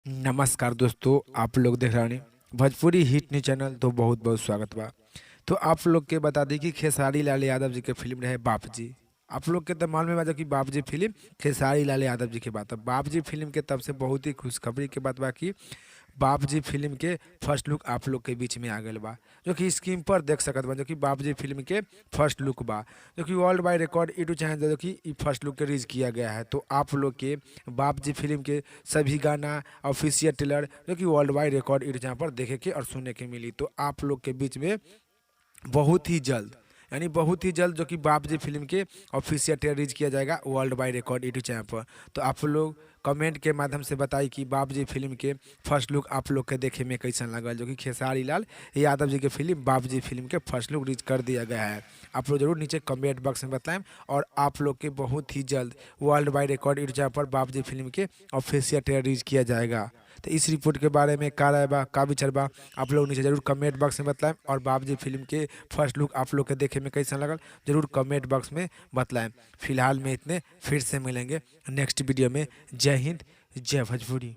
नमस्कार दोस्तों, आप लोग देख रहे हैं भोजपुरी हिट न्यूज चैनल। तो बहुत बहुत स्वागत बा। तो आप लोग के बता दी कि खेसारी लाल यादव जी के फिल्म रहे बाप जी। आप लोग के तो मालूम है बा कि बाप जी फिल्म खेसारी लाल यादव जी के बात। बाप जी फिल्म के तब से बहुत ही खुशखबरी के बात बा कि बाप जी फिल्म के फर्स्ट लुक आप लोग के बीच में आ गए बा, जो कि स्क्रीन पर देख सकत बा, जो कि बाप जी फिल्म के फर्स्ट लुक बा, जो कि world wide record YouTube channel जो कि ई फर्स्ट लुक के रिलीज किया गया है। तो आप लोग के बाप जी फिल्म के सभी गाना, ऑफिशियल ट्रेलर, जो कि world wide record YouTube channel पर देखे के और सुने के मिली। तो आप लोग के बीच में बहुत ही जल्द, यानी बहुत ही जल्द, जो कि बाप जी फिल्म के ऑफिशियल ट्रेलर रिलीज किया जाएगा world wide record YouTube channel पर। तो आप लोग कमेंट के माध्यम से बताई कि बाप जी फिल्म के फर्स्ट लुक आप लोग के देखे में कैसन लगल, जो कि खेसारी लाल यादव जी के फिल्म बाप जी फिल्म के फर्स्ट लुक रिलीज कर दिया गया है। आप लोग जरूर नीचे कमेंट बॉक्स में बताएं और आप लोग के बहुत ही जल्द world wide record YouTube channel पर बाप जी फिल्म के ऑफिशियल ट्रेलर रिलीज किया जाएगा। तो इस रिपोर्ट के बारे में का राय बा, का विचार बा, आप लोग नीचे जरूर कमेंट बॉक्स में बताएं और बाप जी फिल्म के फर्स्ट लुक आप लोग के देखे में कैसा लगल, जरूर कमेंट बॉक्स में बतलाएं। फिलहाल में इतने, फिर से मिलेंगे नेक्स्ट वीडियो में। जय हिंद, जय भोजपुरी।